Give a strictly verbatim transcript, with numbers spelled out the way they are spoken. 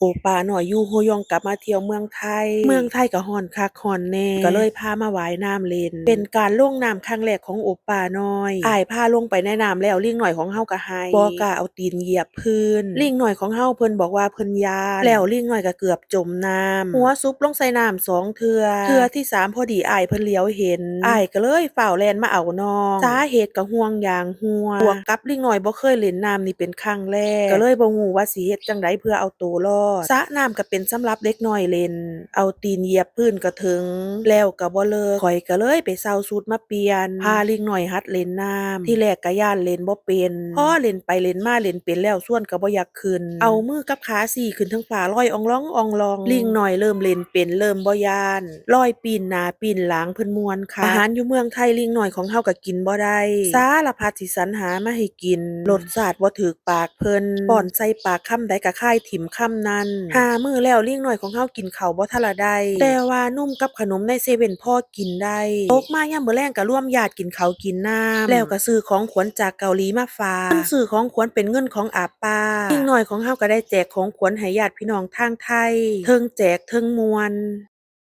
โอปป้าน้อยอยู่โฮยองกลับมาเที่ยวเมืองไทย เมืองไทยก็ร้อนคักร้อนแน่ ก็เลยพามาว่ายน้ำเล่น เป็นการลงน้ำครั้งแรกของโอปป้าน้อย อ้ายพาลงไปในน้ำแล้วลิงน้อยของเฮาก็ไห้ บ่กล้าเอาตีนเหยียบพื้น ลิงน้อยของเฮาเพิ่นบอกว่าเพิ่นย้าน แล้วลิงน้อยก็เกือบจมน้ำ หัวซุบลงใส่น้ำสองเทื่อ เทื่อที่สามพอดีอ้ายเพิ่นเหลียวเห็น อ้ายก็เลยฟ้าวแล่นมาเอาน้อง สาเหตุก็ห่วงยาง ฮั่ว บวกกับลิงน้อยบ่เคยเล่นน้ำนี่เป็นครั้งแรก ก็เลยบ่ฮู้ว่าสิเฮ็ดจั่งใดเพื่อเอาตัวรอด สระน้ำก็เป็นสำหรับเด็กน้อยเล่น เอาตีนเหยียบพื้นก็ถึง แล้วก็บ่เลิก ข้อยก็เลยไปเซาชุดมาเปลี่ยน พาลิงน้อยหัดเล่นน้ำ ทีแรกก็ย้านเล่นบ่เป็น พอเล่นไปเล่นมาเล่นเป็นแล้วชวนก็บ่อยากขึ้น เอามือกับขาซี้ขึ้นเทิงฟ้าลอยอ่องลองอ่องลอง ลิงน้อยเริ่มเล่นเป็นเริ่มบ่ย้าน ลอยปีนหน้าปีนหลังเพิ่นม่วนคัก อาหารอยู่เมืองไทยลิงน้อยของเฮาก็กินบ่ได้ สารพัดสิสรรหามาให้กิน รสชาติบ่ถืกปากเพิ่น ป้อนใส่ปากคำใดก็คายถิ่มคำนั้น ห้ามื้อแล้วลิงน้อยของเฮากินข้าวบ่ทันละได้ แต่ว่านมกับขนมในเซเว่นพอกินได้ ตกมายามมื้อแลงก็รวมญาติกินข้าวกินน้ำ แล้วก็ซื้อของขวัญจากเกาหลีมาฝาก เงินซื้อของขวัญเป็นเงินของอาป้า ลิงน้อยของเฮาก็ได้แจกของขวัญให้ญาติพี่น้องทางไทย เทิงแจกเทิงม่วน